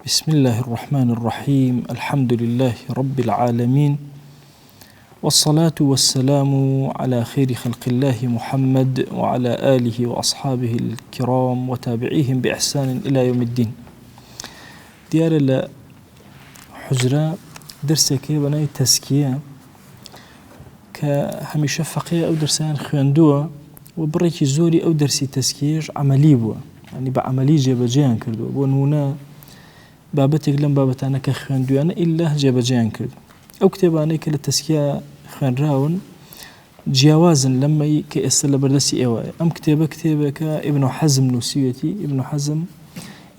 بسم اللە الرحمن الرحیم الحمد للە رب العالمین والصلاة والسلام علی خیر خلق اللە محمد وعلی آله وأصحابه الكرام وتابعیهم بإحسان إلى یوم الدین. دیارە لە حجرە دەرسێک هەیە بە ناوی تەسکیە کە هەمیشە فەقێ ئەو دەرسیان خوێندووە و بڕێکی زۆری ئەو دەرسی تەسکیەش عملی بووە ینی بە عملی جێبەجێیان کردووە بۆ نمونە بابەتێک لەم بابەتانە کە خوێندویانە ئللا جێبەجێیان کرد ئەو کتێبانەی کە لە تەسکیە خوێنراون جیاوازن لەمەی کە ئێستا لە بەردەستی ئێوەیە ئەم کتێبە کتێبێکە ئیبن حەزم نووسیوێتی ئیبن حەزم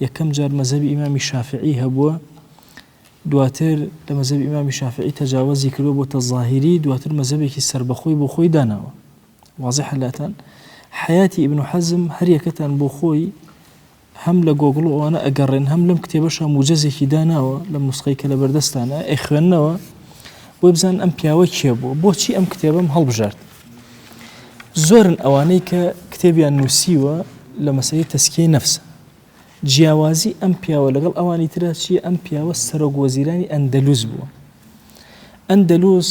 یەکەم جار مەزهەبی ئیمامی شافعی هەبووە دواتر لە مەزهەبی ئیمامی شافعی تەجاوەزی کردووە بۆتە زاهیری دواتر مەزهەبێکی سەربەخۆی بۆ خۆی داناوە وازحە لاتان حەیاتی ئیبن حەزم هەر یەکەتان بۆ خۆی هەم لە گۆگڵ و ئەوانە ئەگەڕێن هەم لەم کتێبەشا موجەزێکی داناوە لەم نوسخەی کە لەبەردەستانە ئەیخوێننەوە بۆی بزانن ئەم پیاوە کێ بووە بۆچی ئەم کتێبەم هەڵبژارد زۆرن ئەوانەی کە کتێبیان نووسیوە لە مەسەی تەسکیەی نەفسە جیاوازی ئەم پیاوە لەگەڵ ئەوانی ترا چییە ئەم پیاوە سەرۆک وەزیرانی ئەندەلوس بووە ئەندەلوس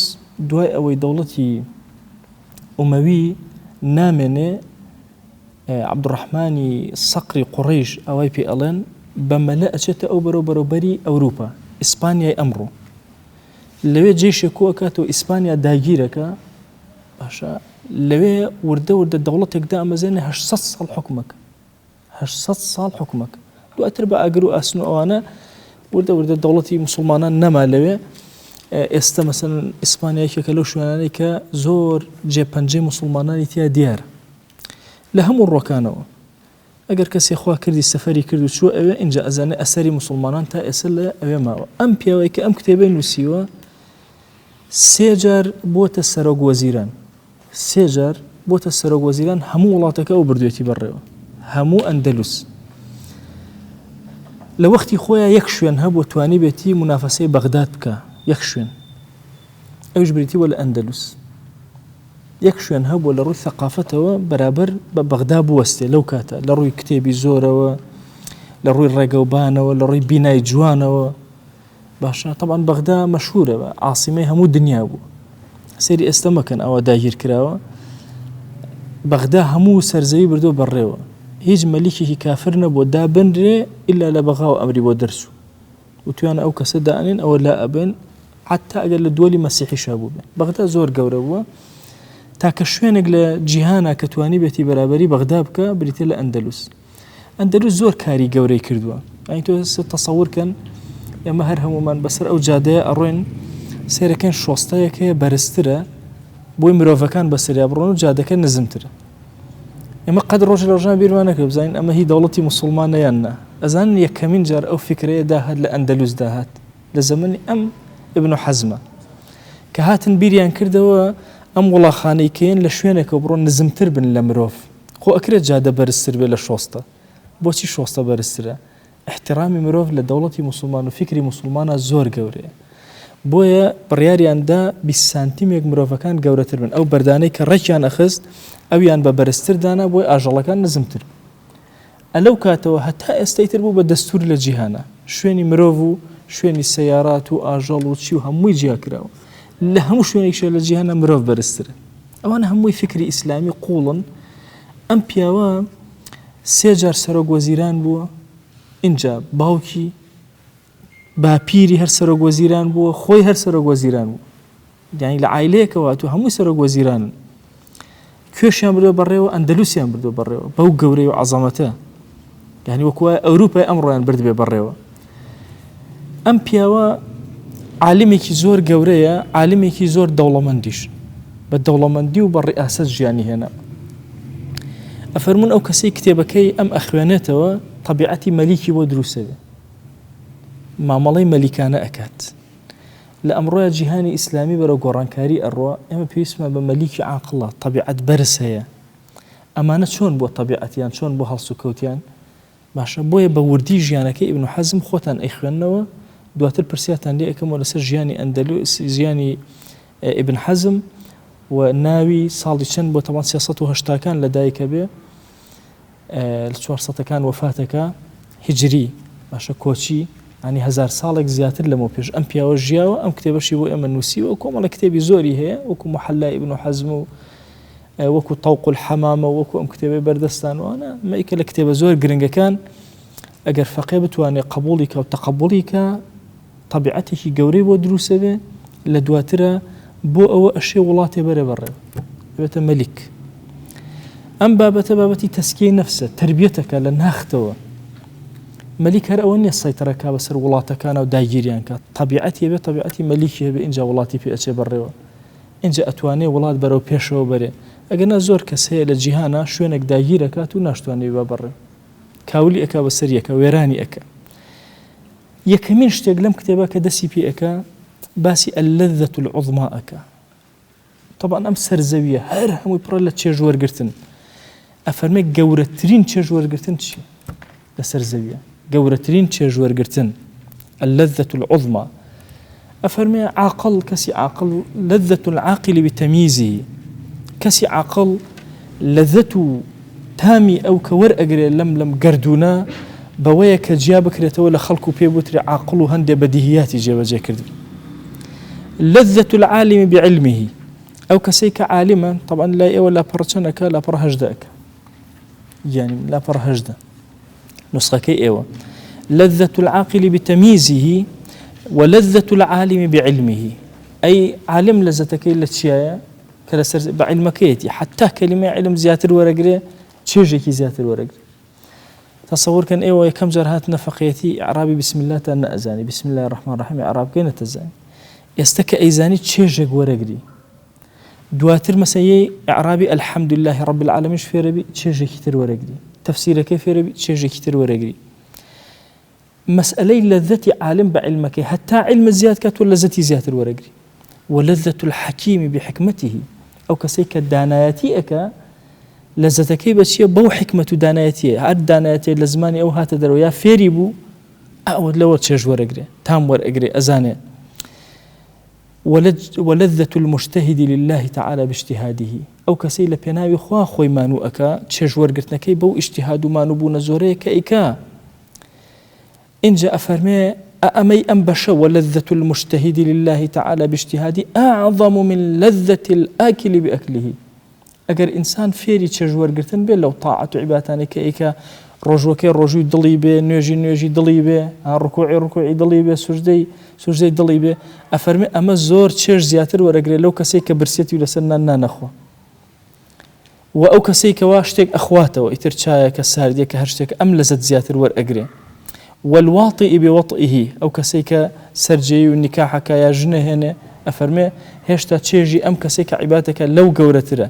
دوای ئەوەی دەوڵەتی ئومەوی نامێنێ عەبدوڕەحمانی سەقری قوڕەیش ئاوای پێ ئەڵێن، بە مەلە ئەچێتە ئەو بەرەو بەرەو بەری ئەوروپا، ئیسپانیای ئەمڕۆ. لەوێ جەیشێک کۆ ئەکاتەوە ئیسپانیا داگیر ئەکا، باشە لەوێ وردە وردە دەوڵەتێک دامەزێنێ 800 ساڵ حوکمەکە. 800 ساڵ حوکمەکە. دواتر بە ئاگر و ئاسن و ئەوانە وردە وردە دەوڵەتی موسڵمانان نەما لەوێ. ئێستە مەسەلەن ئیسپانیا یەکێکە لەو شوێنانەی کە زۆر جێ پەنجەی موسڵمانانی تیا دیارە. لە هەموو ڕوەکانەوە ئەگەر کەسێ خوا کردی سەفەری کرد و چووە ئەوێ ئینجا ئەزانێ ئەسەری موسڵمانان تا ئێستا لە ئەوێ ماوە ئەم پیاوەی کە ئەم کتێبەی نووسیوە سێ جار بۆتە سەرۆک وەزیران سێ جار بۆتە سەرۆک وەزیران هەموو وڵاتەکە ئەو بردوێتی بەڕێوە هەموو ئەندەلوس لە وەختی خۆیان یەک شوێن هەبوو توانی بێتی منافەسەی بەغداد بکە یەک شوێن ئەوش بریتی بووە لە ئەندەلوس یەک شوێن هەبووە لە ڕووی ثەقافەتەوە بەرابەر بە بەغدا بوەستێ لەو کاتە لە ڕووی کتێبی زۆرەوە لە ڕووی ڕێگەوبانەوە لە ڕووی بینای جوانەوە باشە تەبان بەغدا مەشهورە بە عاسیمەی هەموو دنیا بوو سەیری ئێستا مەکەن ئەوە داگیر کراوە بەغدا هەموو سەرزەوی بردووە بەڕێوە هیچ مەلیکێکی کافر نەبووە دابنرێ ئللا لە بەغاوە ئەمری بۆ دەرچوو وتویانە ئەو کەسە دائەنێن ئەوە لا ئەبەن حەتا ئەگەر لە دووەلی مەسیحیشا بووبێ. بەغدا زۆر گەورە بووە. تاکە شوێنێک لە جیهانا کە توانیبێتی بەرابەری بەغدا بکا بریتیە لە ئەندەلوس. ئەندەلوس زۆر کاری گەورەی کردووە. یانی تۆ ئێستا تەسەور کەن ئێمە هەر هەموومان بەسەر ئەو جادەیە ئەڕۆین سەیرەکەین شۆستەیەک هەیە بەرزترە بۆی مرۆڤەکان بەسەریا بڕۆن و جادەکە نزمترە. ئێمە قەت ڕۆژ لە ڕۆژان بیرمان نەکرد بزانین ئەمە هی دەوڵەتی موسڵمانە یان نا. ئەزانن یەکەمین جار ئەو فیکرەیە داهات لە ئەندەلوس داهات لە زەمەنی ئەم ئیبن حەزمە کە هاتن بیریان کردەوە ئەم وڵاخانەی کەین لە شوێنێکەوە بڕۆن نزمتر بن لە مرۆڤ خۆ ئەکرێت جادە بەرزتر بێ لە شۆستە بۆچی شۆستە بەرزترە ئیحترامی مرۆڤ لە دەوڵەتی موسڵمان و فیکری موسڵمانا زۆر گەورەیە بۆیە بڕیاریان دا 20 سانتیمێک مرۆڤەکان گەورەتر بن ئەو بەردانەی کە ڕێکیان ئەخست ئەویان بە بەرزتر دانا بۆی ئاژەڵەکان نزمتر بن ئەلەو کاتەوە هەتا ئێستا ئیتر بوو بە دەستور لە جیهانا شوێنی مرۆڤ و شوێنی سەیارات و ئاژەڵ و چی و هەمووی جیا کراوە لە هەموو شوێنێکشە لە جیهانا مرۆڤ بەرزترە ئەوانە هەمووی فکری ئیسلامی قوڵن ئەم پیاوە سێ جار سەرۆک وەزیران بووە، ئینجا باوکی باپیری هەر سەرۆک وەزیران بووە، خۆی هەر سەرۆک وەزیران بوو. یانی لە عایلەیەکەوە هاتووە هەمووی سەرۆک وەزیرانن. کوێشیان بردووە بەڕێوە، ئەندەلوسیان بردووە بەڕێوە بەو گەورەی و عەزەمەتە. یانی وەکو وایە ئەوروپای ئەمڕۆیان بردبێ بەڕێوە. ئەم پیاوە عالمێکی زۆر گەورەیە، عالمێکی زۆر دەوڵەمەندیش. بە دەوڵەمەندی و بە ڕیاسەت ژیانی هێنا. ئەفەرموون ئەو کەسەی کتێبەکەی ئەم ئەخوێنێتەوە تەبیعەتی مەلیکی بۆ دروستەبێ. مامەڵەی مەلیکانە ئەکات. لە ئەمڕۆیا جیهانی ئیسلامی بەرەو گۆڕانکاری ئەڕوا، ئێمە پێویستمان بە مەلیکی عاقڵە، تەبیعەت بەرز هەیە. ئەمانە چۆن بووە تەبیعەتیان، چۆن بووە هەڵسوکەوتیان؟ باشە بۆیە بە وردی ژیانەکەی ئیبن حەزم خۆتان ئەیخوێننەوە دواتر پرسیارتان لێ ئەکەمەوە لەسەر ژیانی ئەندەلوس ژیانی ئیبن حەزم و ناوی ساڵی چەند بۆ تەوان 380 کان لە دایکە بێ لە 400 ەکان وەفاتەکە هجری باشە کۆچی ینی هزار ساڵێک زیاتر لەمە پێش ئەم پیاوە ژیاوە ئەم کتێبەشی بۆ ئێمە نووسیوە کۆمەڵە کتێبی زۆری هەیە وەکو محەلای ئیبن حەزم و وەکو طوق الحمامە وەکو ئەم کتێبەی بەردەستان وانە مەیکە لە کتێبە زۆر گرنگەکان ئەگەر فەقێ بتوانێت قبولی کە و تەقبولی کە تەبیعەتێکی گەورەی بۆ دروسەبێ لە دواترە بۆ ئەوە ئەشێ وڵاتێ بەرێ بەڕێ بێتە مەلیک ئەم بابەتە بابەتی تەسکیەی نەفسە تربیەتەکە لە ناختەوە مەلیک هەر ئەوە نییە سەیتەرەکە بەسەر وڵاتەکانە و داگیریان کات تەبیعەتی هەبێ تەبیعەتی مەلیکی هەبێ ئینجا وڵاتی پێ ئەچێ بەڕێوە ئینجا ئەتوانێ وڵات بەرەو پێشەوە بەرێ ئەگەر نا زۆر کەس هەیە لە جیهانا شوێنێک داگیر ئەکات و ناشتوانێ بیبا بەڕێوە کاولی ئەکا بەسەر یەکە وێرانی ئەکا یەکەمین شتێک لەم کتێبە کە دەسی پێ ئەکا باسی اللذة العظمى ئەکا طبعا ئەم سەرزەویە هەر هەمووی پڕە لە چێژ وەرگتن ئەفەرمێ گەورەترین چێژ وەرگتن چی لەسەر زەویە گەورەترین چێژ وەرگتن اللذة العظمى ئەفەرمێ عاقڵ کەسی عاقڵ لذة العاقل بتمييزه کەسی عاقڵ لەزەت و تامی ئەو کە وەرئەگرێ لەم لەم گەردوونە بەوەیە کە جیا بکرێتەوە لە خەڵک و پێ بوترێ عاقڵ و هەندێ بەدیهیاتی جێبەجێ کردبی. لذة العالم بعلمه ئەو کەسەی کە عالمە طبعا لای ئێوە لاپەڕە چەند ئەکا لاپەڕە 18 ئەکا گیانی من لاپەڕە 18 نسخەکەی ئێوە لذة العاقل بتمييزه ولذة العالم بعلمه ئەی عالم لەزەتەکەی لە چیایە کە لەسەر بە عیلمەکەیەتی حەتا کەلیمەی عیلم زیاتر وەرەگرێ چێژێکی زیاتر وەرەگرێ تەسەور کەن ئێوە یەکەم جار هاتنە فەقێتی ئیعرابی بسم اللە تان نەئەزانی بسم اللە الرحمن الرحیم ئیعرابکەی نەتەزانی ئێستا کە ئەیزانی چێژێک وەرەگری دواتر مەسەیەی ئیعرابی الحمد لله رب العالمین فێرەبی چێژێکی تر وەرەگری تەفسیرەکەی فێرەبی چێژێکی تر وەرەگری مەسئەلەی لەزەتی عالم بە عیلمەکەی هەتا عیلمت زیاد کات تۆ لەزەتی زیاتر وەرەگری ولذة الحکیم بحکمته ئەو کەسەی کە دانایەتی ئەکا لەزەتەکەی بە چییە بەو حکمت و دانایەتیە هەر دانایەتێ لە زمانی ئەو هاتە دەرەوە یا فێری بوو ئەوە لەوە چێژ وەرەگرێ تام وەرئەگرێ ئەزانێ ولذة المجتهد لله تعالی باجتهاده ئەو کەسەی لە پێناوی خوا خۆی مانوو ئەکا چێژ وەرگرتنەکەی بەو ئیجتیهاد و مانووبوونە زۆرەیە کە ئەیکا ئینجا ئەفەرمێ ئە ئەمەی ئەم بەشە ولذة المجتهد لله تعالی باجتهاده اعظم من لذة الآکل بأکله ئەگەر ئینسان فێری چێژ وەرگرتن بێ لەو تاعەت و عیباتانەی کە ئەیکا ڕۆژوەکەی ڕۆژووی دڵی بێ نوێژی نوێژی دڵی بێ ڕکوعی ڕکوعی دڵی بێ سوجدەی سوجدەی دڵی بێ ئەفەرمێ ئەمە زۆر چێژ زیاتر وەرەگرێ لەو کەسەی کە برسێتی و لەسەر نان نانەخوا و ئەو کەسەی کەوا شتێک ئەخواتەوە ئیتر چایەکە ساردیەکە هەر شتێک ئەم لەزەت زیاتر وەرئەگرێ والواطئ بوطئه ئەو کەسەی کە سەرجێی و نیکاحەکە یا ژنە هێنێ ئەفەرمێ هێشتا چێژی ئەم کەسەی کە عیباتەکە لەو گەورەترە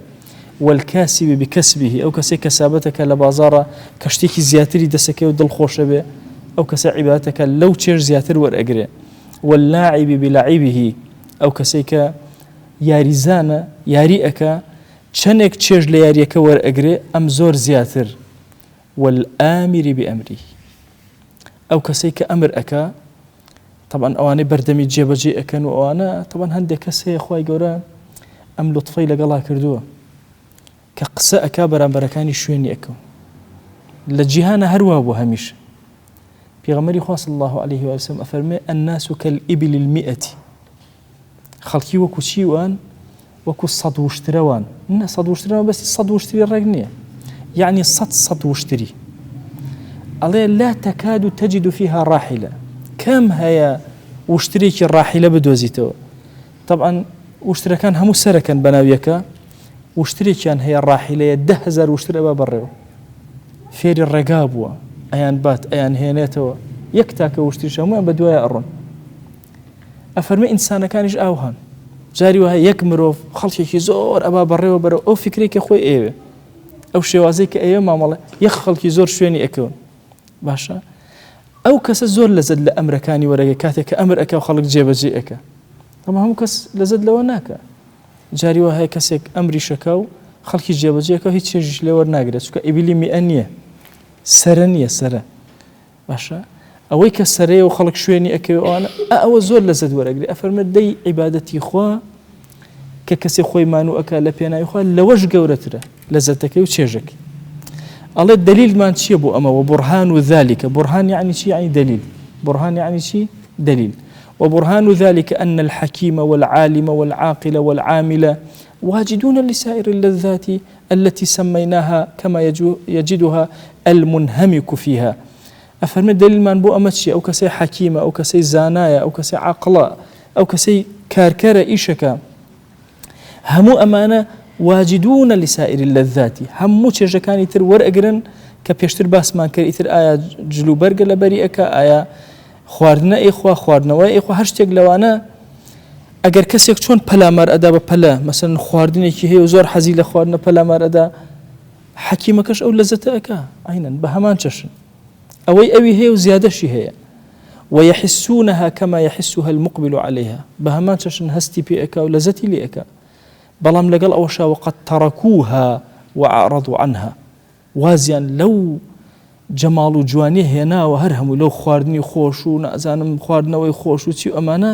والکاسب بکسبه ئەو کەسەی کەسابەتەکە لە بازاڕە کە شتێکی زیاتری دەسەکەی و دڵخۆشە بێ ئەو کەسە عیباتەکە لەو چێژ زیاتر وەرئەگرێ واللاعب بلعبه ئەو کەسەی کە یاریزانە یاری ئەکا چەنێک چێژ لە یاریەکە وەرئەگرێ ئەم زۆر زیاتر والآمر بأمره ئەو کەسەی کە ئەمر ئەکا طبعا ئەوانەی بەردەمی جێبەجێ ئەکەن و ئەوانە طبعا هەندێک کەس هەیە خوای گەورە ئەم لوتفەی لەگەڵا کردووە کە قسە ئەکا بەرامبەرەکانی شوێنی ئەکەون لە جیهانە هەروا بوو هەمیشە پێغەمبەری خوا صلی الله علیه و سلم ئەفەرمێ الناس كالإبل المئة خەڵکی وەکو چی وان وەکو سەد وشترە وان نە سەد وشترە مەبەستی سەد وشتری ڕێک نییە یعنی سەد سەد وشتری ئەڵێ لا تەکاد و تەجد فيها ڕاحلە کەم هەیە وشترێکی ڕاحلە بدۆزیتەوە طبعا وشترەکان هەموو سەرەکەن بەناویەکە وشترێکیان هەیە ڕاحلەیە دههزار وشتر ئەبا بەڕێوە فێری ڕێگا بووە ئەیان بات ئەیان هێنێتەوە یەک تاکە وشتریش هەموویان بە دوای ئەڕۆن ئەفەرمێ ئینسانەکانیش ئاوهان جاری وایە یەک مرۆڤ خەڵکێکی زۆر ئەبا بەڕێوە بەرەو ئەو فکرەی کە خۆی ئەیەوێ ئەو شێوازەی کە ئەیەوێ مامەڵە یەک خەڵکی زۆر شوێنی ئەکەون باشە ئەو کەسە زۆر لەزەت لە ئەمرەکانی وەرەگە کاتێک کە ئەمر ئەکا و خەڵک جێبەجێ ئەکا ئەمە هەموو کەس لەزەت لەوە ناکە جاری وا هەیە کەسێک ئەمری شەکا و خەڵکی جێبەجێکە هیچ چێژیش لێ وەرناگرێت چونکە ئیبلی میئە نییە سەرە نییە سەرە باشە ئەوەی کە سەرەیە و خەڵک شوێنی ئەکەوێ ئەوانە ئا ئەوە زۆر لەزەت وەرەگرێ ئەفەرمێ دەی عیبادەتی خوا کە کەسێ خۆی مانوو ئەکا لە پێناوی خوا لەوەش گەورەترە لەزەتەکەی و چێژەکەی ئەڵێ دەلیلمان چییە بۆ ئەمە وبرهان ذلك برهان یعنی چی یعنی دەلیل. برهان یعنی چی؟ دلیل. وبرهان ذلك أن الحكيم والعالم والعاقل والعامل واجدون لسائر اللذات التي سميناها كما يجدها المنهمك فيها. ئەفەرمێ دەلیلمان بۆ ئەمە چیە؟ ئەو کەسەی حەکیمە، ئەو کەسەی زانایە، ئەو کەسەی عەقڵە، ئەو کەسەی کارکەرە ئیشەکە، هەموو ئەمانە واجدون لسائر اللذات هەموو چێژەکانی تر وەرئەگرن کە پێشتر باسمان کرد ئیتر ئایا جلوبەرگە لەبەری ئەکا ئایا خواردنە ئەیخوا خواردنەوە ئەیخوا هەر شتێک لەوانە ئەگەر کەسێک چۆن پەلامار ئەدا بە پەلە مەسەن خواردنێکی هەیە و زۆر حەزی لە خواردنە پەلامار ئەدا حەکیمەکەش ئەو لەزەتە ئەکا عینەن بە هەمان چەشن ئەوەی ئەوی هەیە و زیادەشی هەیە ويحسونها كما يحسها المقبل عليها بە هەمان چەشن هەستی پێ ئەکا و لەزەتی لێ ئەکا بەڵام لەگەڵ ئەوەشا وقد تركوها وأعرضوا عنها وازیان لەو جەماڵ و جوانیە هێناوە هەر هەمووی لەو خواردنی خۆش و نازانم خواردنەوەی خۆش و چی و ئەمانە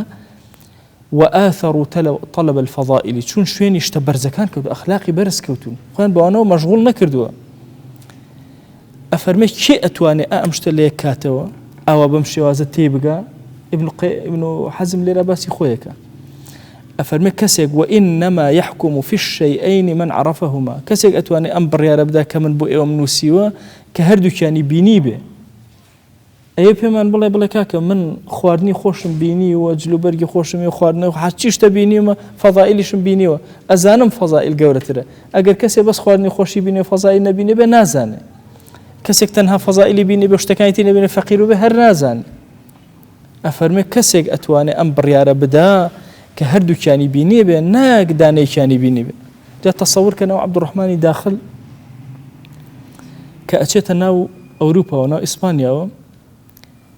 وآثروا طلب الفضائل چون شوێنی شتە بەرزەکان کەوت ئەخلاقی بەرز کەوتون خۆیان بەوانەوە مەشغوڵ نەکردووە ئەفەرمێ کێ ئەتوانێ ئا ئەم شتە لە یەک کاتەوە ئاوا بەم شێوازە تێی بگا ابن ابن حزم لێرە باسی خۆیەکە ئەفەرمێ کەسێک وإنما يحكم في الشيئين من عرفهما کەسێک ئەتوانێ ئەم بڕیارە بدا کە من بۆ ئێوەم نووسیوە کە هەردووکیانی بینی بێ ئەیە پێمان بڵێ بڵێ کاکە من خواردنی خۆشم بینیوە جلوبەرگی خۆشم و خواردنەوە هەرچی شتە بینیومە فەزائیلیشم بینیوە ئەزانم فەزائیل گەورەترە ئەگەر کەسێ بەس خواردنی خۆشی بینێ فەزائیل نەبینێ بێ نازانێ کەسێک تەنها فەزائیلی بینی بێ شتەکانی تری نەبینێ فەقیر بێ هەر نازانێ ئەفەرمێ کەسێک ئەتوانێ ئەم بڕیارە بدا کە هەردووکیانی بینیبێ نەک دانەیەکیانی بینیبێ جا تەسەور کەن ئەو عەبدوڕەحمانی داخل کە ئەچێتە ناو ئەوروپاوە ناو ئیسپانیاوە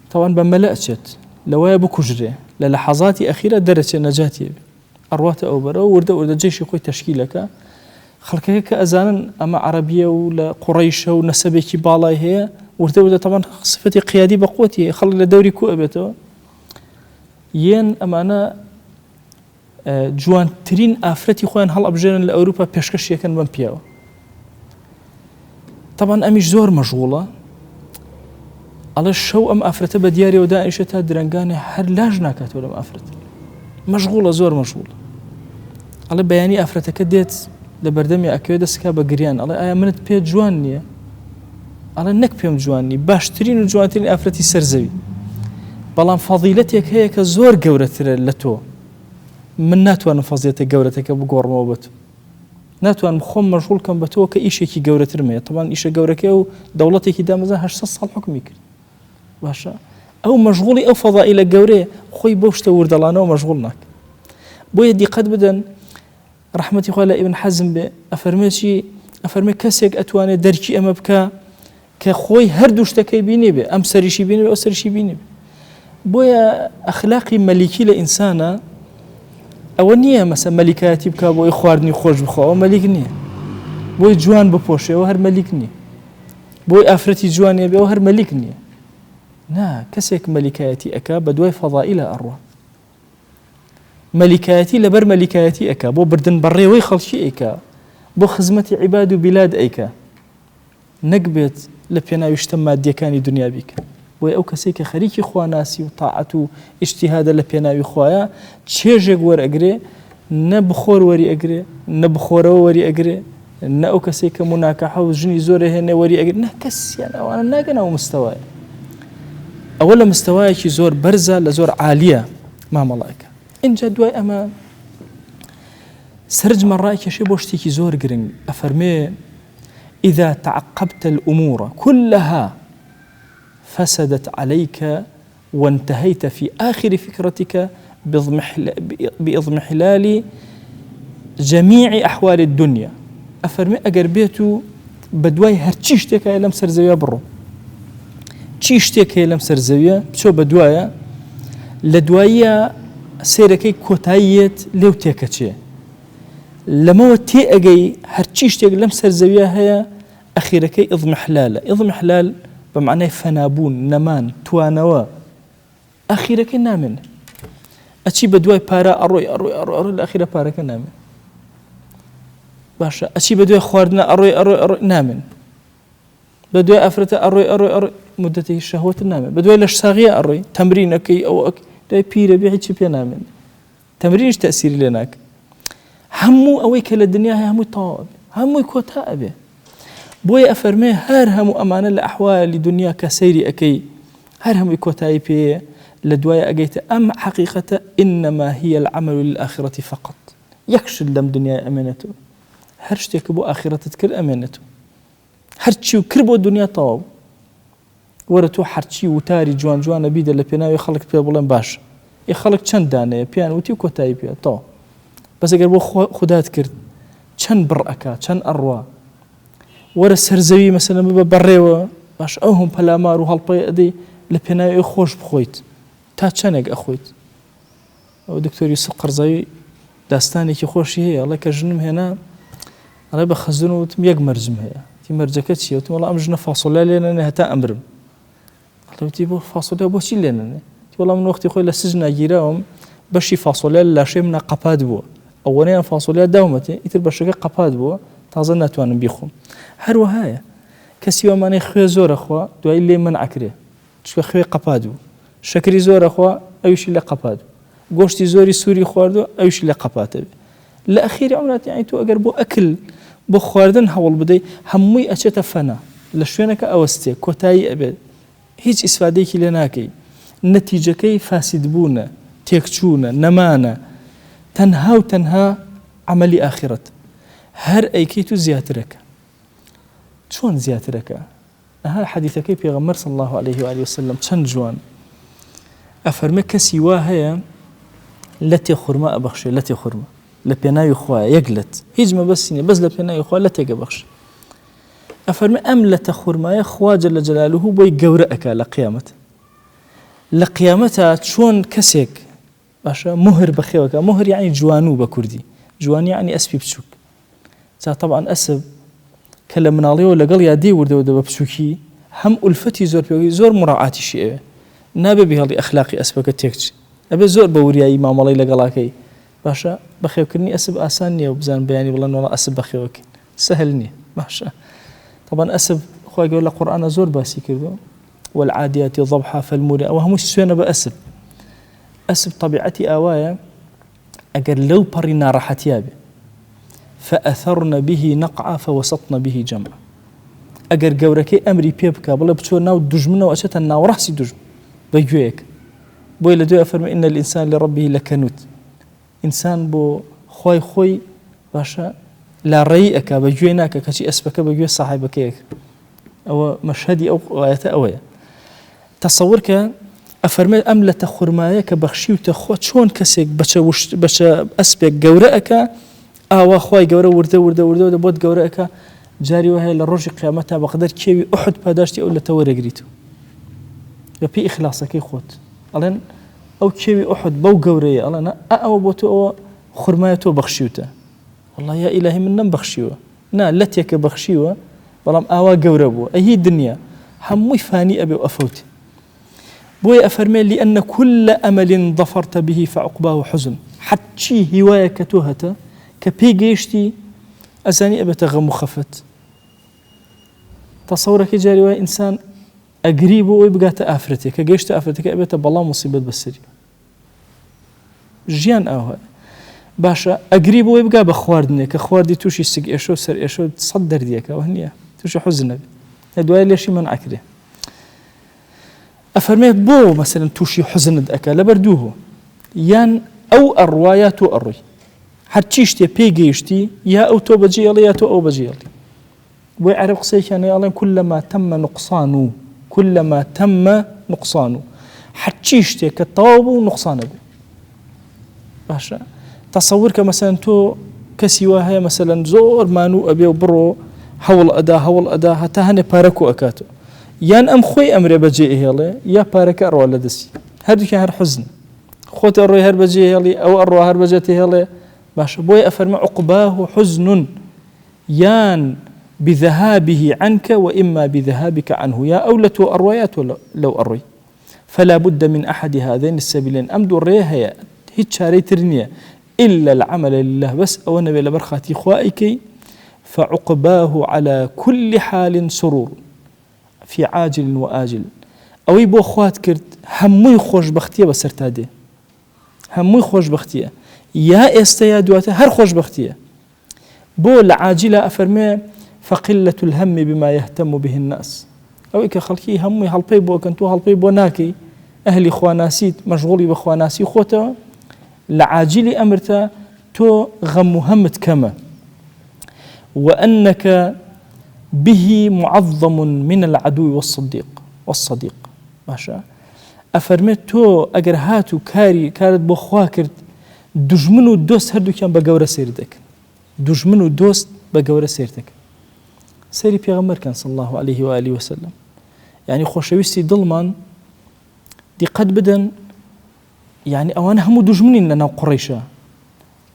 تاوان بە مەلە ئەچێت لەوەیە بکوژرێ لە لە حەزاتی ئەخیرە دەرەچێ نەجاتیە بێ ئەڕواتە ئەو بەرەوە وردە وردە جێشی خۆی تەشکیلەکە خەڵکەکە کە ئەزانن ئەمە عەرەبیە و لە قوڕەیشە و نەسەبێکی باڵای هەیە وردە وردە تەبان سفەتی قیادی بە قوتی هەیە خەڵک لە دەوری کو ئەبێتەوە یەن ئەمانە جوانترین ئافرەتی خۆیان هەڵئەبژێرن لە ئەوروپا پێشکەشی ئەکەن بەم پیاوە تەبان ئەمیش زۆر مەشغوڵە ئەڵێ شەو ئەم ئافرەتە بە دیارەوە دانیشە تا درەنگانێ هەر لاش ناکاتەوە لەم ئافرەت مەشغوڵە زۆر مەشغوڵ ئەڵێ بەیانی ئافرەتەکە دێت لە بەردەمی ئەکەوێت دەستکا بە گریان ئەڵێ ئایا منت پێ جوان نییە ئەڵێ نەک پێم جوان نی باشترین و جوانترین ئافرەتی سەر زەوی بەڵام فەزیلەتێک هەیە کە زۆر گەورەترە لە تۆ من ناتوانم فەزیەتە گەورەتەکە بگۆڕمەوە بە تۆ ناتوانم خۆم مەشغوڵ کەم بە تۆ کە ئیشێکی گەورەترم هەیە تەبان ئیشە گەورەکەی و دەوڵەتێکی دامەزرا 800 ساڵ حکومی کرد باشە ئەو مەشغوڵی ئەو فەزائیلە گەورەیە خۆی بەو شتە وردەڵانەوە مەشغوڵ ناکە بۆیە دیقەت بدەن ڕەحمەتی خوا لە ئیبن حەزم بێ ئەفەرمێ چی ئەفەرمێ کەسێک ئەتوانێ دەرکی ئەمە بکە کە خۆی هەردوو شتەکەی بینی بێ ئەم سەریشی بینی ئەو سەرشی بینی بێ بۆیە ئەخلاقی مەلیکی لە ئینسانە ئەوە نییە مەسە مەلیکایەتی بک بۆی خواردنی خۆش بخواوە مەلیک نییە بۆی جوان بپۆشێەوە هەر مەلیک نییە بۆی ئافرەتی جوانێ بێەوە هەر مەلیک نییە نا کەسێک مەلیکایەتی ئەک بە دوای فەضائیلە ئەڕوە مەلیکایەتی لەبەر مەلیکایەتی ئەکا بۆ بردن بەڕێوەی خەڵکی ئەیکا بۆ خزمەتی عیباد و بیلاد ئەیکا نەک بێت لە پێناوی شتە مادیەکانی دنیا بیکە بۆیە ئەو کەسەی کە خەریکی خواناسی و تاعەت و ئیجتیهادە لە پێناوی خوایە چێژێک وەرئەگرێ نە بخۆر وەری ئەگرێ نە بخۆرەوە وەری ئەگرێ نە ئەو کەسەی کە موناکەحە و ژنی زۆر هێنێ وەری ئەگرێ نە کەسیان ئەوانە ناگەنە ئەو مستەوایە ئەوە لە مستەوایەکی زۆر بەرزە لە زۆر عالیە مامەڵەکە اینجا دوای ئەمە سەرجمە ڕایکێشێ بۆ شتێکی زۆر گرنگ ئەفەرمێ إذا تعقبت الأمور كلها فسدت عليك وانتهيت في آخر فكرتك باضمحلال جميع أحوال الدنيا ئەفەرمێ ئەگەر بێت و بەدوای هەرچی شتێک هەیە لەم سەر زەویە بڕۆ چی شتێک هەیە لەم سەر زەویە بچۆ بەدوایە لە دواییە سێرەکەی کۆتاییەت لێو تێکەچێ لەمەوە تێ ئەگەی هەرچی شتێک لەم سەر زەویە هەیە ئەخیرەکەی اضمحلالە، اضمحلال بە مەعنای فەنابوون، نەمان، توانەوە، ئەخیرەکەی نامێنێ. ئەچی بە دوای پارە ئەڕۆی ئەڕۆی ئەڕۆی ئەڕۆی لە ئەخیرە پارەکە نامێنێ. باشە ئەچی بە دوای خواردنە ئەڕۆی ئەڕۆی ئەڕۆی نامێنێ. بە دوای ئافرەتە ئەڕۆی ئەڕۆی ئەڕۆی مدەتی شەهوەت نامێ بە دوای لەش ساغیە ئەڕۆی تەمرینەکەی ئەو ئەک دوای پیرە بێ هیچی پێ نامێن تەمرینیش تەسیری لێ ناکە هەموو ئەوەی کە لە دنیا هەیە هەمووی تەواو ئەبێ هەمووی کۆتا ئەبێ بۆیە ئەفەرمێ هەر هەموو ئەمانە لە ئەحوالی دنیا کە سەیری ئەەکەی هەر هەمووی کۆتایی پێیە لە دوای ئەگەیتە ئەم حەقیقەتە إنما هي العمل للآخرة فقط یەک شت لەم دنیای ئەمێنێتەوە هەر شتێکە بۆ ئاخرەتت کرد ئەمێنێتەوە هەرچی و کرد بۆ دنیا تەواو وەرە تۆ هەرچی وتاری جوان جوانە بیدە لە پێناوی خەڵک پێ بڵێن باشە ئێ خەڵک چەند دانەیە پێیان وتی و کۆتایی پێ تەواو بەس ئەگەر بۆ خودات کرد چەند بڕ ئەکا چەند ئەڕوا وەرە سەرزەوی مەسەلەن ببە بەڕێوە باش ئەو هەم پەلامار و هەڵپەی ئەدەی لە پێناوی خۆش بخۆیت تا چەندێک ئەخۆیت ئەو دکتۆر یوسف قەرزاوی داستانێکی خۆشی هەیە ئەڵێ کە ژنم هێنا ئەڵێ بە خەزون وتم یەک مەرجم هەیە تی مەرجەکە چییە وتم وەڵا ئەم ژنە فاسۆلیا لێ نەنێ هەتا ئەمرم ئەڵێ وتی بۆ فاسۆلیا بۆچی لێ نەنێ تی وەڵا من وەختی خۆی لە سجنا گیراوم بەشی فاسۆلیا لە لاشەی منە قەپات بووە ئەوەنەیان فاسۆلیا داومەتێ ئیتر بەشەکە قەپات بووە تازە ناتوانم بیخۆم هەروەهایە کەسی وامانەی خوێ زۆرە خوا دوایی لێ من ئەکرێ چونکە خوێ قەپات بوو شەکری زۆر ئەخوا ئەویشی لێ قەپات بوو گۆشتی زۆری سووری خواردووە ئەویشی لێ قەپاتە بێ لە ئەخیری عمرات یعنی تۆ ئەگەر بۆ ئەکل بۆ خواردن هەوڵ بدەی هەمووی ئەچێتە فەنا لە شوێنەکە ئەوەستێ کۆتایی ئەبێت هیچ ئیسفادەیەکی لێ ناکەی نەتیجەکەی فاسیدبوونە تێکچوونە نەمانە تەنها و تەنها عەمەلی ئاخرەت هەر ئەیکەیت و زیاترەکە چۆن زیاترەکە ئەها حەدیثەکەی پێغەمبەر صلی اللە علیه و آله وسلم چەند جوان ئەفەرمێ کەسی وا هەیە لەتێ خورما ئەبەخشێ لەتێ خورما لە پێناوی خوایە یەک لەت هیچ مەبەستی نیە بەس لە پێناوی خوا لەتێک ئەبەخشێ ئەفەرمێ ئەم لەتە خورمایە خوا جل جلاله بۆی گەورە ئەکا لە قیامەت لە قیامەتا چۆن کەسێک باشە مهر بەخێوەکە مهر یعنی جوانوو بە کوردی جوانی یعنی ئەسپی بچووک جا تەبعەن ئەسپ کە لە مناڵیەوە لەگەڵ یا دێ وردە وردە بە بچوکی هەم ئولفەتی زۆر پێوەی زۆر مراعاتیشی ئەوێ نابێ بهێڵی ئەخلاقی ئەسپەکە تێکچ ئەبێ زۆر بە وریایی مامەڵەی لەگەڵاکەی باشە بەخێوکردنی ئەسپ ئاسان نییە و بزان بەیانی بڵێن وەڵا ئەسپ بەخێوەکەین سەهل نییە باشە طبعا ئەسپ خوای گەورە لە قورئانە زۆر باسی کردو والعادیات ضبحا فالموریا ئەوە هەمووی سوێنە بە ئەسپ ئەسپ طبیعەتی ئاوایە ئەگەر لەو پەڕی ناڕەحەتیا بێ فأثرن به نقعا فوسطن به جمعا ئەگەر گەورەکەی ئەمری پێ بکە بڵێ بچۆ ناو دوژمنەوە ئەچێتە ناوەڕاستی دوژمن بە گوێیەک بۆیە لە دوای فەرمی إن الإنسان لربه لكنود ئینسان بۆ خوای خۆی باشە لاڕێی ئەکا بە گوێ ناکە کەچی ئەسپەکە بە گوێ ساحێبەکەیەک ئەوە مەشهەدی ئەو ئایەتە ئەوەیە تەسەور کە ئەفەرمێت ئەم لەتە خورمایە کە بەخشیوتە خۆ چۆن کەسێک بەچە بەچە ئەسپێک گەورە ئەکا ئاوا خوای گەورە وردە وردە وردە وردە بۆت گەورە ئەکا جاری وایە لە ڕۆژی قیامەتا بەقدەر کێوی ئوحد پاداشتی ئەو لەتە وەرەگریت بە پێی ئیخلاسەکەی خۆت ئەڵێن ئەو کێوی ئوحد بەو گەورەیە ئەڵێن ئەوە بۆ تۆ ئەوە خورمایە تۆ بەخشیوتە والله یا ئیلاهی من نەم بەخشیوە نا لەتێکە بەخشیوە بەڵام ئاوا گەورە بووە ئەی هی دنیا هەمووی فانی ئەبێ و ئەفەوتێ بۆیە ئەفەرمێ لأن كل أمل ظفرت به فعقباه حزن حەچی هیوایە کە تۆ هەتە کە پێی گەیشتی ئەزانی ئەبێتە غەم و خەفەت تەسەورەکەی جاری وای ئینسان ئەگری بۆ ئەوی بگاتە ئافرەتێک کە گەیشتە ئافرەتەکە ئەبێتە بەڵا موسیبەت بەسەری ژیان ئاوایە باشە ئەگری بۆی بگا بە خواردنێ کە خواردی تووشی سک ئێشە و سەر ئێشە و سەد دەردیەکەوە نییە تووشی حوزن نەبێت لە دوای لێشی من ئەکرێ ئەفەرمێ بۆ مەسەرن تووشی حوزنت ئەکە لەبەر دوو هۆ یان ئەو ئەڕوا یا تۆ ئەڕۆی هەرچی شتێ پێی گەیشتی یا ئەو تۆ بەجێڵێ یا تۆ ئەو بەجێڵی بۆیە عەرەب قسەیەکیان هەیە ئەڵێن کلما تم نقصان کلما تم نقصان هەرچی شتێک کە تەواو بوو نقصانە بێ باشە تەسەور کە مەسەن تۆ کەسی وا هەیە مەسەلەن زۆر مانوو ئەبێ و بڕۆ هەوڵ ئەدا هەوڵ ئەدا هەتا هەنێ پارە کۆ ئەکاتەوە یان ئەم خۆی ئەمرێ بەجێ ئەهێڵێ یا پارەکە ئەڕوا لە دەستی هەردووکیان هەر حزن خۆت ئەڕۆی هەر بەجێ هێڵی ئەو ئەڕوا هەر بەجێ تێهێڵێ باشە بۆیە ئەفەرمە عقباه حزن یان بذهابه عنک و اما بذهابک عنه یا ئەو لە تۆ ئەڕوا یا تۆ لەو ئەڕۆی فلا بد من احد هذین السبیلین ئەم دوو ڕێیە هەیە هیچ چارەی تر نییە الا العمل لله بەس ئەوە نەبێ لەبەر خاتری خوا ئەیکەی فعقباه على كل حال سرور. فی عاجل و آجل ئەوەی بۆ خوات کرد هەمووی خۆشبەختیە بەسەرتا دێ هەمووی خۆشبەختیە یا ئێستا یا دواتر هەر خۆشبەختیە بۆ لە عاجلە ئەفەرمێ فقلة الهم بما يهتم به الناس ئەوەی کە خەڵکی هەمووی هەڵپەی بۆکەن تۆ هەڵپەی بۆ ناکەی ئەهلی خواناسیت مەشغوڵی بە خواناسی خۆتەوە لە عاجلی ئەمرتە تۆ غەم و هەمت کەمە وأنك به معظم من العدو والصديق والصديق باشە ئەفەرمێت تۆ ئەگەر هات و کاری کارت بۆ خوا کرد دوژمن و دۆست هەردووکیان بە گەورە سەیر دەکەن دوژمن و دۆست بە گەورە سەیر دەکەن سەیری پێغەمبەر کەن صلی الله علیه و آله وسلم یعنی خۆشەویستی دڵمان دیقەت بدەن یعنی ئەوان هەموو دوژمنین لە ناو قوڕیشە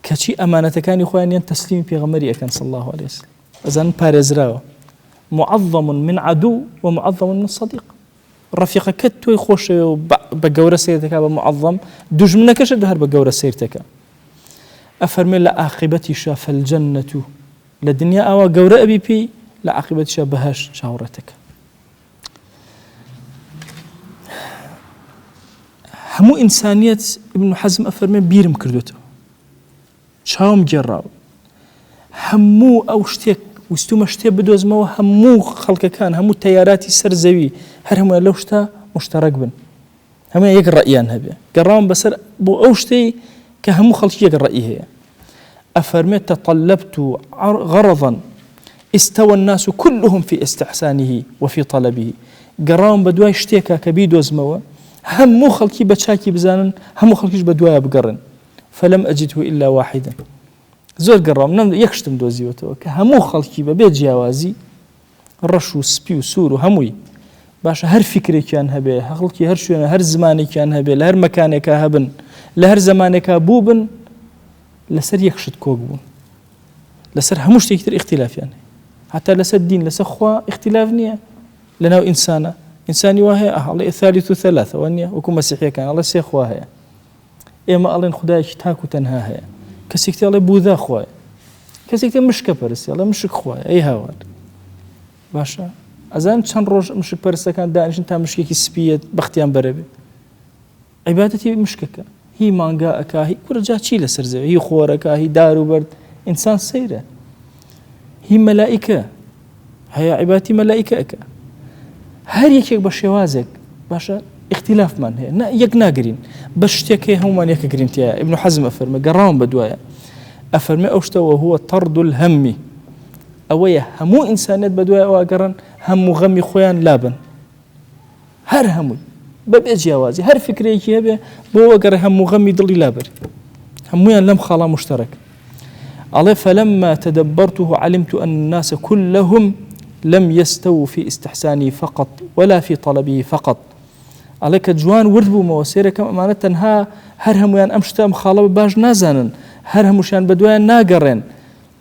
کەچی ئەمانەتەکانی خۆیان یان تەسلیمی پێغەمبەری ئەکەن صلی الله علیه وسلم ئەزانن پارێزراوە معظم من عدو و معظم من صدیق ڕەفیقەکەت تۆی خۆشەوێ و بە گەورە سەیر دەکا بە معظم دوژمنەکەشت هەر بە گەورە سەیر دەکا ئەفەرمێ لە عاقبەتیشا فالجنة لە دنیا ئاوا گەورە ئەبی پێی لە عاقبەتیشا بەهەشت چاوەڕێتەکە هەموو ئینسانیەت ابن حەزم ئەفەرمێ بیرم کردوێتەوە چاوم گێڕاوە هەموو ئەو شتێک ویستومە شتێ بدۆزمەوە هەموو خەڵکەکان هەموو تەیاراتی سەر زەوی هەر هەموویان لەو شتە مشتەرەک بن هەموویان یەک ڕەئیان هەبێ گەڕاوم بەسەر بۆ ئەو شتەی کە هەموو خەڵکی یەک ڕەئی هەیە ئەفەرمێت تطلبت غرضا استوى الناس كلهم في استحسانه وفي طلبه گەڕاوم بە دوای شتێکا کە بیدۆزمەوە هەموو خەڵکی بە چاکی بزانن هەموو خەڵکیش بە دوایە بگەڕن فلم أجده إلا واحدا زۆر گەڕام نەم یەک شتم دۆزیوەتەوە کە هەموو خەڵکی بەبێ جیاوازی ڕەش و سپی و سوور و هەمووی باشە هەر فیکرێکیان هەبێ خەڵکی هەر شوێنە هەر زمانێکیان هەبێ لە هەر مەکانێکا هەبن لە هەر زمانێکا بووبن لەسەر یەک شت کۆک بوون لەسەر هەموو شتێکی تر ئیختلافیان هەیە حتا لەسەر دین لەسەر خوا ئیختلاف نییە لەناو ئینسانە ئینسانی وا هەیە ئەڵێ ثالث ثلاثە وە نییە وەکو مەسیحیەکان ئەڵێ سێ خوا هەیە ئێمە ئەڵێن خودایەکی تاک و تەنها هەیە کەسێک تێ ئەڵێ بوذا خوایە کەسێک تێ مشکە پەرستی ئەڵێ مشک خوایە ئەی هاوار باشە ئەزان چەند ڕۆژ مشک پەرستەکان دانیشن تا مشکێکی سپیەت بەختیان بەرەبێ عیبادەتی مشکەکە هی مانگا ئەکا هی کورە جا چی لەسەر زەوی هی خۆرەکە هی دار و بەرد ئینسان سەیرە هی مەلائیکە هەیە عیباتی مەلائیکە ئەکا هەر یەکێک بە شێوازێک باشە اختلافمان هەیە نا یەک ناگرین بە شتێک هەیە هەمومان یەکە گرین تایە ابن حەزم ئەفەرمە گەڕاوم بە دوایە ئەفەرمێ ئەو شتەوە هو طرد الهم ئەوەیە هەموو ئینسانیت بە دوای ئەوە گەڕن هەموو غەمی خۆیان لابن هەر هەمووی بەبێ جیاوازی هەر فکرێکی هەبێ بۆ وەگەڕێ هەموو غەمی دڵی لابەری هەمویان لەم خاڵا مشتەرەک ئەڵێ فلما تدبرته علمت أن الناس كلهم لم يستووا في استحسانه فقط ولا في طلبه فقط ئەڵێ کە جوان ورد بوومەوە سێرەکەم ئەمانە تەنها هەر هەمویان ئەم شتە ئەم خاڵە باش نازانن هەر هەمووشیان بەدوایان ناگەڕێن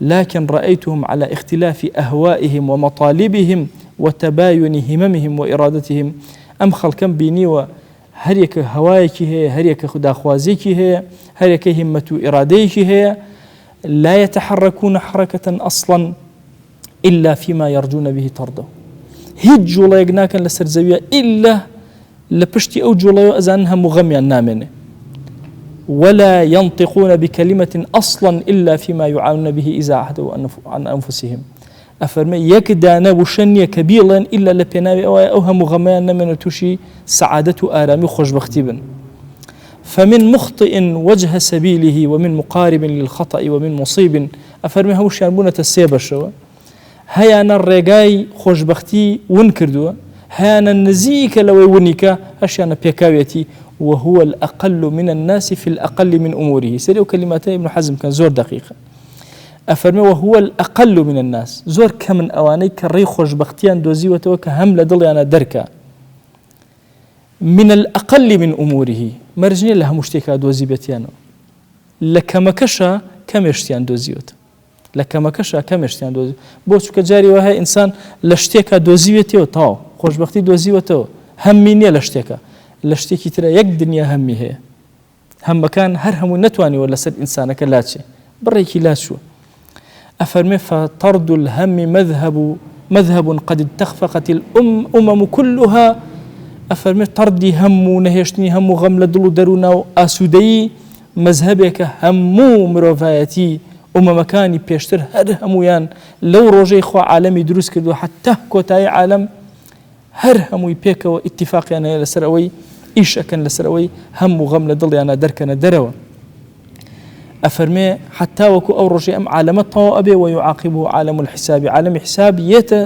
لكن رأيتهم على اختلاف اهوائهم ومطالبهم وتباين هممهم وارادتهم ئەم خەڵکەم بینیوە هەریەکە هەوایەکی هەیە هەریەکە داخوازیەکی هەیە هەریەکە هیمەت و ئیرادەیەکی هەیە لا يتحركون حركة أصلا إلا فيما يرجون به طرده هیچ جوڵەیەک ناکەن لەسەر زەویە ئیلا لە پشتی ئەو جوڵەیەوە ئەزانن هەموو غەمیان نامێنێ ولا ينطقون بكلمة أصلا إلا فيما يعانون به إذا عهدوا عن أنفسهم ئەفەرمێ یەک دانە وشە نییە کە بیڵێن ئیلا لە پێناوی ئەوە ئەو هەموو غەمەیان نەمێنە تووشی سەعادەت و ئارامی و خۆشبەختی بن فمن مخطئ وجه سبيله ومن مقارب للخطأ ومن مصيب ئەفەرمێ هەمووشیان بوونەتە سێ بەشەوە هەیانە ڕێگای خۆشبەختی ون کردووە، هەیانە نزیکە لەوەی ونی کا، هەشیانە پێکاویەتی، وهو الاقل من الناس فی الاقل من اموره، سەیری ئەو کەلیماتە ابن حزم بکەن زۆر دەقیقە، ئەفەرمێ وهو الاقل من الناس، زۆر کەمن ئەوانەی کە ڕێی خۆشبەختیان دۆزیوەتەوە کە هەم لە دڵیانا دەرکا، من الاقل من اموره، مەرج نیە لە هەموو شتێکا دۆزیبێتیانەوە، لە کەمەکەشا کەمێ شتیان دۆزیوەتەوە. لە کەمەکەشا کەمێ شتیان دۆزی بۆ چونکە جاری وا هەیە ئینسان لە شتێکا دۆزیوێتیەوە تەواو خۆشبەختی دۆزیوەتەوە هەممی نییە لە شتێکا لە شتێکی ترە یەک دنیا هەممی هەیە هەمەکان هەر هەموو نەتوانیوە لەسەر ئینسانەکە لاچێ بڕێکی لاچووە ئەفەرمێ فطرد الهم مذهب مذهب قد اتفقت الامم كلها ئەفەرمێ تەڕدی هەم و نەهێشتنی هەم و غەم لە دڵ و دەروونا و ئاسوودەیی مەزهەبێکە هەموو مرۆڤایەتی ئومەمەکانی پێشتر هەر هەموویان لەو ڕۆژەی خوا عالەمی دروست کردووە حەتا کۆتایی عالەم هەر هەمووی پێکەوە ئیتیفاقیان هەیە لەسەر ئەوەی ئیش ئەکەن لەسەر ئەوەی هەم و غەم لە دڵیانە دەرکەنە دەرەوە. ئەفەرمێ حتا وەکو ئەو ڕۆژەی ئەم عالەمە تەواو ئەبێ ویعاقبه عالم الحساب عالەمی حساب یەتە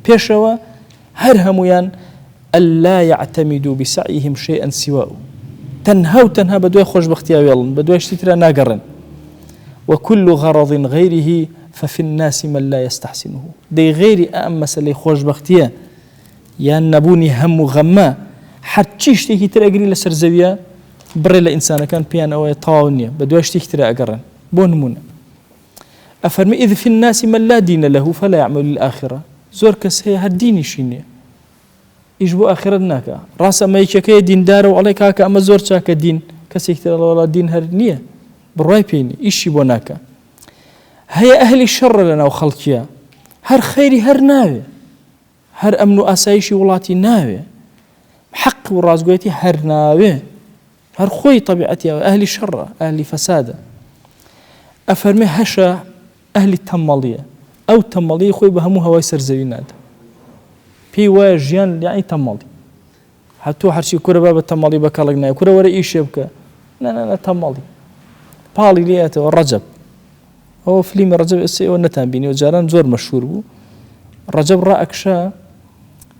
پێشەوە هەر هەمویان ألا يعتمدوا بسعيهم شيئا سواه تەنها و تەنها بە دوای خۆشبەختیا وێڵن بە دوای شتی ترا ناگەڕێن وكل غرض غيره ففي الناس من لا يستحسنه دەی غەیری ئەم مەسەلەی خۆشبەختیە یان نەبوونی هەم و غەمە هەرچی شتێکی تر ئەگری لەسەر زەویە بڕێ لە ئینسانەکان پێیان ئەوەیە تەواو نییە بە دوای شتێکی ترا ئەگەڕێن بۆ نمونە ئەفەرمی إذ في الناس من لا دين له فلا يعمل للآخرة زۆر کەس هەیە هەر دینیشی نییە ئیش بۆ ئاخرەت ناکا ڕاستە ئەمە یەکێکەیە دیندارە و ئەڵێ کاکە ئەمە زۆر چاکە دین کەسێکی تر ئەڵێ وەڵا دین هەر نییە بڕوای پێی نییە ئیشی بۆ ناکا هەیە ئەهلی شەڕە لە ناو خەڵکیە هەر خەیری هەر ناوێ هەر ئەمن و ئاسایشی وڵاتی ناوێ حەق و ڕاستگۆیەتی هەر ناوێ هەر خۆی طبیعەتی ئەهلی شەڕە ئەهلی فەسادە ئەفەرمێ هەشە ئەهلی تەمەڵیە ئەو تەمەڵی خۆی بە هەموو هەوای سەر زەوی نادا پێی وایە ژیان یعنی تەمەڵی هەتۆ هەرچی کورە با بە تەمەڵی بە کەڵک نایە کورە وەرە ئیشێ بکە نە تەمەڵی پاڵی لێتەوە ڕەجەب ئەوە فلیمی ڕەجەب ئێستا ئێوە نەتان بینیوە جاران زۆر مەشهور بوو ڕەجەب ڕائەکشا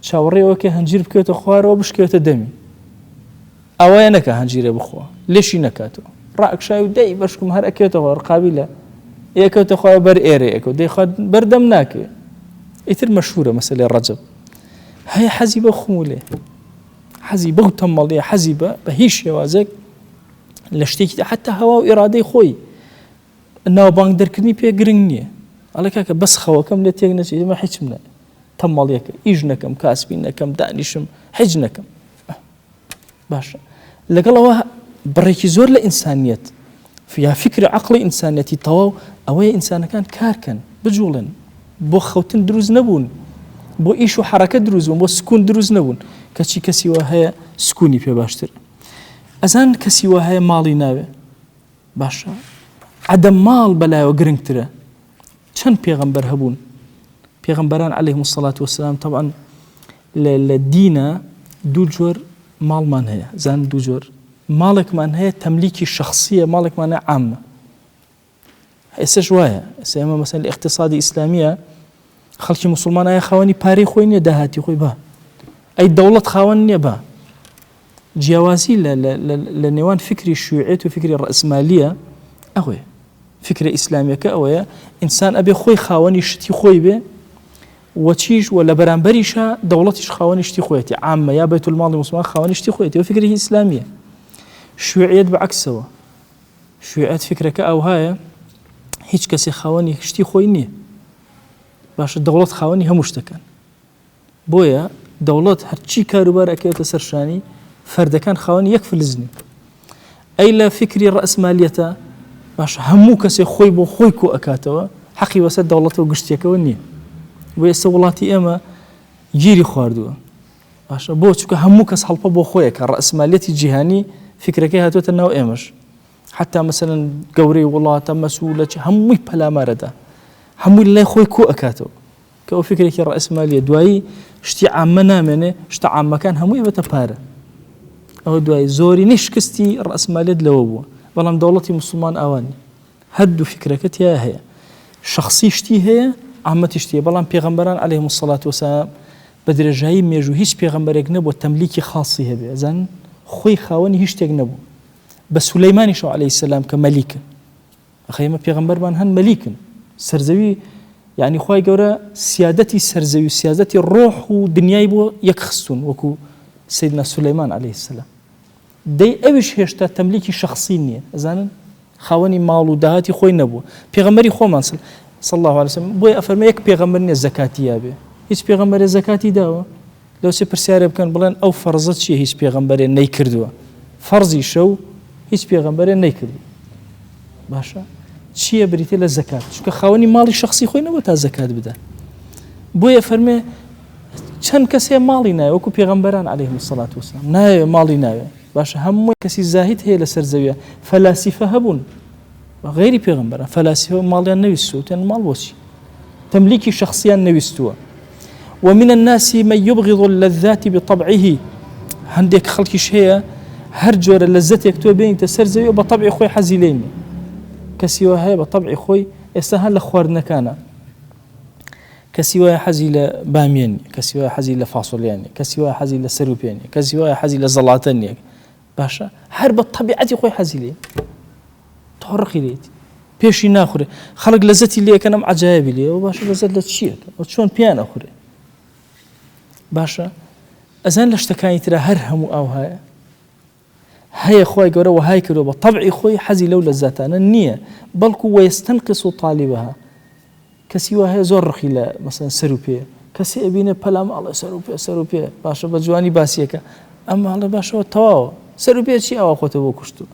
چاوەڕێ ئەوە کە هەنجیر بکەوێتە خوارەوە بشکێتە دەمی ئاوایە نەکا هەنجیرە بخوا لێشی نەکاتەوە ڕائەکشای و دەی بەشکم هەر ئەکەوێتەوە ڕقابیلە ئێکەوتە خوا بەر ئێرە ئەکەوت دەیخوا بەردەم ناکەوێ ئیتر مەشهورە مەسەلەی ڕەجەب هەیە حەزی بە خمولێ حەزی بەو تەمەڵیە حەزی بە بە هیچ شێوازێک لە شتێکی حتا هەوا و ئێرادەی خۆی ناوبانگ دەرکردنی پێ گرنگ نییە ئەڵێ کاکە بەس خەوەکەم لێ تێک نەچێت ئێمە هیچم نە تەمەڵیەکە ئیش نەکەم کاسبی نەکەم دانیشم هیچ نەکەم باشە لەگەڵ ئەوە بڕێکی زۆر لە ئینسانیەت یا فکر عقلی ئینسانیەتی تەواو ئەوەیە ئینسانەکان کارکەن بجوڵێن بۆ خەوتن دروست نەبوون بۆ ئیش و حرەکە دروست بوون بۆ سکون دروست نەبوون کەچی کەسی وە هەیە سکونی پێ باشتر ئەزان کەسی وە هەیە ماڵی ناوێ باشە عدم ماڵ بەلایەوە گرنگترە چەند پێغەمبەر هەبوون پێغەمبەران علیهم الصلاة والسلام طبعا لە دینە دوو جۆر ماڵمان هەیە زان دوو جۆر ماڵێکمان هەیە تەملیکی شخصیە ماڵێکمان هەیە عامە ئێستش وایە ئێستا ئێمە مەسەن لە اقتصادی ئیسلامیە خەڵکی مسلمان ئایا خاوەنی پارەی خۆی نییە داهاتی خۆی بە ئەی دەوڵەت خاوەن نییە بە جیاوازی لە نێوان فکری شیوعیەت و فکری ڕەئسمالیە ئەوەیە فکرە ئیسلامیەکە ئەوەیە ئینسان ئەبێ خۆی خاوەنی شتی خۆی بێ وەچیش و لە بەرامبەریشە دەوڵەتیش خاوەنی شتی خۆیەتی عامە یا بەیت الماڵی مسلمان خاوەنی شتی خۆیەتی و فکری ئیسلامیە شیوعیەت بە عەکسەوە شیوعیەت فکرەکە ئەوهایە هیچ کەسێ خاوەنی شتی خۆی نییە باشە دەوڵەت خاوەنی هەموو شتەکان بۆیە دەوڵەت هەرچی کاروبار ئەکەوێتە سەر شانی فەردەکان خاوەنی یەک فلس نین. ئەی لە فیکری ڕەئسمالیەتە باشە هەموو کەسێ خۆی بۆ خۆی کۆ ئەکاتەوە حەقی بەسەر دەوڵەتەوە گشتیەکەوە نییە. بۆ ئێستا وڵاتی ئێمە گیری خواردووە. باشە بۆ چونکە هەموو کەس هەڵپە بۆ خۆیەکە ڕەئسمالیەتی جیهانی فیکرەکەی هاتووەتە ناو ئێمەش. حتا مەسەلەن گەورەی وڵاتە مەسئولە هەمووی پەلامارەدا هەمووی لای خۆی کۆ ئەکاتەوە. کە ئەو فیکرێکی ڕەئسمالیە دوایی شتی عامە نامێنێ شتە عامەکان هەمووی بێتە پارە ئەوە دوایی زۆرینەی شکستی ڕەئسمالیەت لەوە بووە بەڵام دەوڵەتی مسلمان ئاوانی هەردوو فیکرەکە تیا هەیە شخصی شتی هەیە عامەتی شتی بەڵام پێغەمبەران عەلەیهم الصلاة والسلام بە درێژایی مێژوو هیچ پێغەمبەرێک نەبووە تەملیکی خاصی هەبێ ئەزان خۆی خاوەنی هیچ شتێک نەبوو بە سولەیمانیشەوە عەلەیهی السلام کە مەلیکە ئەخە ئێمە پێغەمبەرمان هەن مەلیکن سەرزەوی یعنی خوای گەورە سیادەتی سەرزەوی و سیادەتی ڕۆح و دنیای بۆ یەک خستون وەکو سیدنا سولەیمان عەلەیهی السلام دەی ئەویش هێشتا تەملیکی شخصی نییە ئەزانن خاوەنی ماڵ و داهاتی خۆی نەبووە پێغەمبەری خۆمان صلی الله علیه وسلم بۆیە ئەفەرمێ یەک پێغەمبەر نییە زەکاتی یابێ هیچ پێغەمبەرێ زەکاتی داوە لەو چێ پرسیارێ بکەن بڵێن ئەو فەرزە چیە هیچ پێغەمبەرێ نەیکردووە فەرزی شەو هیچ پێغەمبەرێ نەیکردووە باشە چییە بریتە لە زەکات چونکە خاوەنی ماڵی شخصی خۆی نەبوو تا زەکات بدە. بۆیە فەرمێ چەند کەسێ ماڵی ناوێ وەکو پێغەمبەران عەلەیهم الصلاة والسلام ناوێ ماڵی ناوێ باشە هەموو کەسی زاهید هەیە لەسەر زەویە فەلاسیفە هەبوون غەیری پێغەمبەران فەلاسیفە ماڵیان نەویستووە وتیان ماڵ بۆچی تەملیکی شخصیان نەویستووە ومن الناس من يبغض اللذات بطبعه هەندێک خەڵکیش هەیە هەر جۆرە لەزەتێک تۆ بێنیتە سەر زەوی بە طبعی خۆی حەزی لێ نیە کەسی وا هەیە بە طبعی خۆی ئێستا هەر لە خواردنەکانە کەسی وایە حەزی لە بامیە نیە کەسی وایە حەزی لە فاسۆلیا نیە کەسی وایە حەزی لە سەر و پێ نیە کەسی وایە حەزی لە زەڵاتە نیە باشە هەر بە تەبیعەتی خۆی حەزی لێ تۆڕقی لێتی پێشی ناخورێ خەڵک لەزەتی لێکەن ئەم عجایبی لێ باشە لەزەت لە چییەکە ئەو چۆن پیان ئەخورێ باشە ئەزان لە شتەکانی ترا هەر هەموو ئاو هەیە هەیە خوای گەورە وەهای کردوە بە تەبعی خۆی حەزی لەو لەززاتانە نییە بەڵکو ویستنقص طالبها کەسی وا هەیە زۆر ڕقی لە مەسەن سەر و پێ کەسی ئەبینێ پەلام ئەڵێ سەر و پێ سەر و پێ باشە بە جوانی باسیەکە ئەم ئەڵێ باشەوە تەواوە سەر و پێ چی ئاوا خۆتە بۆ کوشتووە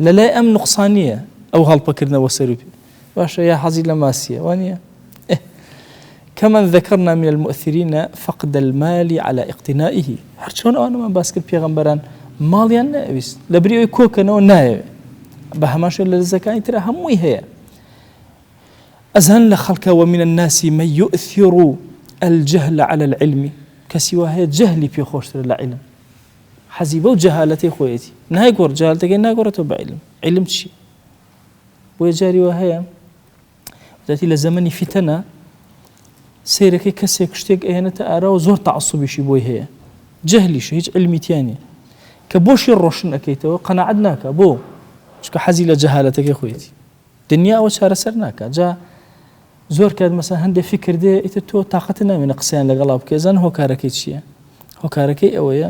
لە لای ئەم نوقسانیە ئەو هەڵپەکردنەوە سەر و پێ باشە یا حەزی لە ماسیە وانە كمن ذكرنا من المؤثرين فقد المال على اقتنائه هەر چۆن ئەوانەمان باس کرد پێغەمبەران ماڵیان نەویست لە بری ئەوەی کۆکەنەوە نایەوێ بە هەمان شێوە لە لەزەکانی ترا هەمووی هەیە ئەزان لە خەڵکە ومن الناس من يؤثر الجهل على العلم کەسی وا هەیە جەهلی پێ خۆشترە لە علم حەزی بەو جەهالەتەی خۆیەتی نایگۆڕ جەهالەتەکەی ناگۆڕێتەوە بە علم علم چی بۆیە جاری وا هەیە بەتایبەتی لە زەمەنی فیتەنە سەیرەکەی کەسێک شتێک ئەهێنێتە ئاراوە زۆر تەعسوبیشی بۆی هەیە جەهلیشە هیچ علمی تیا نییە کە بۆشی ڕۆشن ئەەکەیتەوە قەناعەت ناکە بۆ چکە حەزی لە جەهالەتەکەی خۆیەتی دنیا ئەوە چارەسەر ناکە جا زۆر کات مەسە هەندێک فکر دێ ئیتر تۆ تااقەتە نامێنە قسەیان لەگەڵا بکە زان هۆکارەکەی چییە؟ هۆکارەکەی ئەوەیە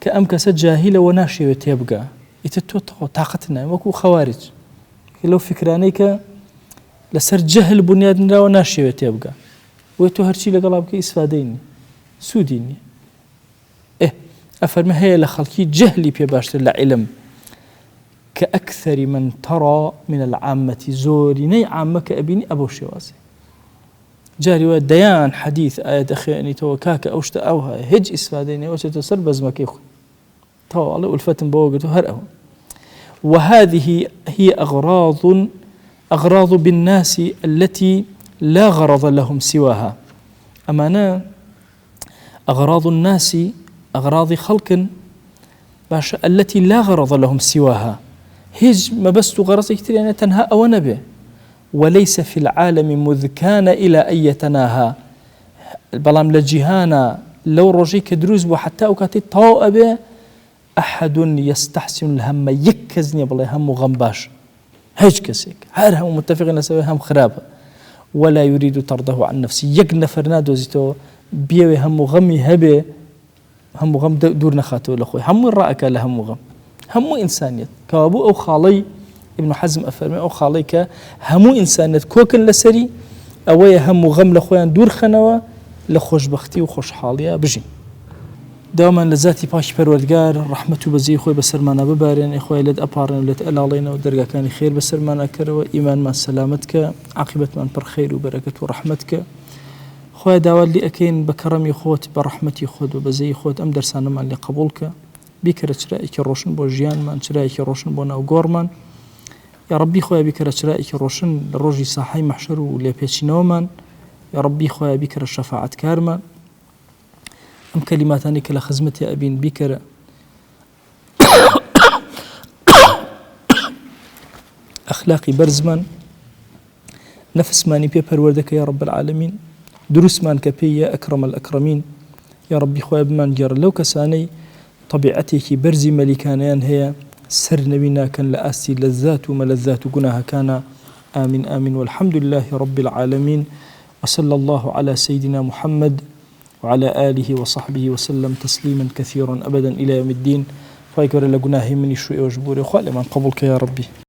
کە ئەم کەسە جاهیلەوە ناشێوێت تێبگا ئیتر تۆ تااقەت ناوێ وەکو خەوارج لەو فیکرانەی کە لەسەر جەهل بونیاد نراوە ناشیەوێت تێبگا بۆیە تۆ هەرچی لەگەڵا بکەی ئیسفادەی نیە سوودی نیە ئێ ئەفەرمە هەیە لە خەڵکی جەهلی پێ باشتر لە علم کە ئەکثەری من تەڕا من العامەتی زۆرینەی عامە کە ئەبینی ئەبەو شێوازێ جاری وایە دەیان حەدیث ئاەت ئەخوێنیتەوە کاکە ئەو شتە ئەو هەیە هیچ ئیسفادەی نیە ئەچێتە سەر بەزمەکەی خۆی تەواو ئەڵێ ئولفەتم بەوە گرتوو هەر ئەوە وهذه هي أغراض أغراض بالناس التي لا غرض لهم سواها أمانة أغراض الناس أغراض خلق باشە التي لا غرض لهم سواها هیچ مەبەست و غەڕەزێکی تریانە تەنها ئەوە نەبێ وليس في العالم مذ كان إلى أن يتناهى بەڵام لە جیهانا لەو ڕۆژەی کە دروست بوو حتا ئەو کاتەی تەواو ئەبێ احد یستحسن الهم یەک کەس نییە بڵێ هەم و غەم باش هیچ کەسێک هەر هەموو متفقین لەسەر هەم خراپە ولا يريد طرده عن نفسه یەک نەفەر نادۆزیتەوە بیەوێ هەموو غەمی هەبێ هەموو غەم دوور نەخاتەوە لە خۆی هەمووی ڕائەکا لە هەموو غەم هەموو ئینسانیەت کەوابوو ئەو خاڵەی ابن حەزم ئەفەرمێ ئەو خاڵەی کە هەموو ئینسانیەت کۆکن لەسەری ئەوەیە هەموو غەم لە خۆیان دوور خەنەوە لە خۆشببختی و خۆشحاڵیە بژین. داوامان لە زاتی پاکی پەروەردگار ڕەحمەت و بەزەیی خۆی بەسەرمانا ببارێنێ خوایە لێت ئەپاڕێن و لێت ئەلاڵێنەوە دەرگاکانی خێر بەسەرمانا کەرەوە ئیمانمان سەلامەت کە عاقیبەتمان پڕ خەیر و بەرەکەت و ڕەحمەت کە خوایە داوات لێ ئەکەین بە کەڕەمی خۆت بە ڕەحمەتی خۆت بە بەزەیی خۆت ئەم دەرسانەمان لێ قبوڵ کە بیکەرە چرایەکی ڕۆشن بۆ ژیانمان چرایەکی ڕۆشن بۆ ناو گۆڕمان یا ڕەبی خوایە بیکەرە چرایەکی ڕۆشن لە ڕۆژی ساحەی مەحشەر و لێپێچینەوەمان یا ڕەبی خوایە بیکەرە شەفاعەتکارمان ئەم کەلیماتانەی کە لە خزمەتی ئەبین بیکەرە ئەخلاقی بەرزمان نەفسمانی پێ پەروەردەکە یا رب العالمین دروستمان کە پێی یا ئەکرەم الئەکرەمین یا ربی خۆی بمان گێڕ لەو کەسانەی طبیعەتێکی بەرزی مەلیکانیان هەیە سەر نەوی ناکەن لە ئاستی لەزات و مەلەزات و گوناهەکانە آمین آمین والحمد لله رب العالمین وصلى الله على سيدنا محمد وعلى آله وصحبه وسلم تسليما كثيرا أبدا إلى يوم الدين خوای گەورە لە گوناهی منیش و ئێوەش بورێ خوا لێمان قبوڵ کە یا ربی.